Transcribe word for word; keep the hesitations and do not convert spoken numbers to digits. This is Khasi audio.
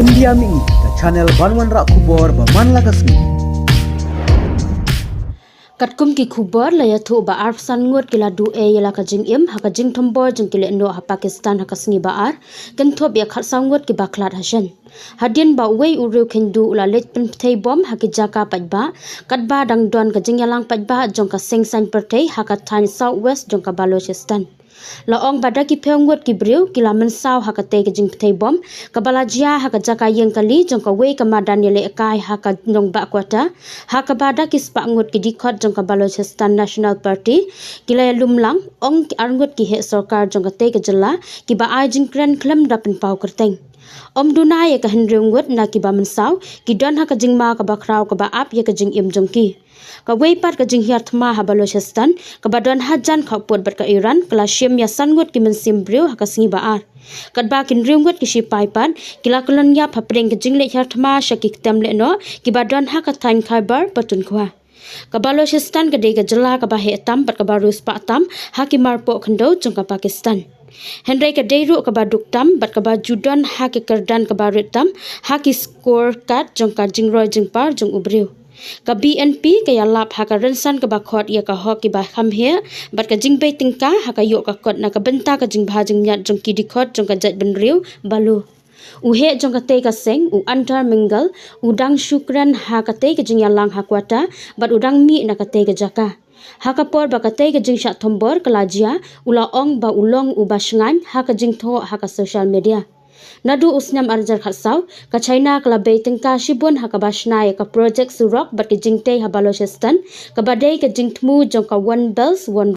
India Mih, ka channel ban wanrah khubor ba man la ka sngi. Katkum ki khubor la ïathuh ba arphew san ngut ki la duh ei ïa la ka jingim ha ka jingthombor jong ki lehnoh ha Pakistan ha ka sngi ba ar, kynthup ïa khatsaw ngut ki ba khlad ha shen. Hadien ba uwei u riewkhyndai u la leit pynpthei bom ha ki jaka paidbah, katba dang don ka jingïalang paidbah jong ka seng saiñ pyrthei ha ka thaiñ South West jong ka Balochistan. La ong ba da ki phew ngut ki briew ki la mynsaw ha katei ka jingpthei bom kaba la jia ha ka jaka ïeng kali jong kawei ka madan ïalehkai ha ka nongbah quota, ha kaba da ki spah ngut ki dkhot jong ka Balochistan National Party ki la ïalum lang, ong ki ar ngut ki heh sorkar jong katei ka jylla kiba ai jingkren khlem da pynpaw kyrteng. Ym duna ïa ka hynriew ngut na kiba mynsaw, ki don ha ka jingma kaba khraw kaba ap ïa ka jingim jong ki. Kawei pat ka jinghiar thma ha Balochistan kaba don hajan khappud bad ka Iran ka la shim ïa san ngut ki mynsiem briew ha ka sngi ba ar. Katba ki hynriew ngut ki sipai pat ki la kyllon ïap hapdeng ka jingleit hiar thma sha ki ktem lehnoh kiba don ha ka thaiñ Khyber Pakhtunkhwa. Ka Balochistan ka dei ka jylla kaba heh tam bad kaba riewspah tam ha ki marpoh khyndew jong ka Pakistan. Hynrei ka dei ruh kaba duk tam bad kaba ju don ha ki kyrdan kaba rit tam ha ki scorecard jong ka jingroi jingpar jong u briew. Ka B N P ka ïalap ha ka rynsan kaba khot ïa ka hok kiba kham heh bad ka jingbei tyngka ha ka ïoh ka kot na ka bynta ka jingbha jingmiat jong ki dkhot jong ka jaitbynriew Balo. U heh jong katei ka seng, u Antar Mingal, u dang shu kren ha katei ka jingïalang ha quota bad u dang mih na katei ka jaka. Ha ka por ba katei ka jingshah thombor ka la jia, u la ong ba u long uba shngaiñ ha ka jingthoh ha ka social media. Naduh u snem ar hajar khatsaw, ka China ka la bei tyngka shibun ha kaba shna ïa ka projek surok bad ki jingtei ha Balochistan, kaba dei ka jingthmu jong ka One Belt One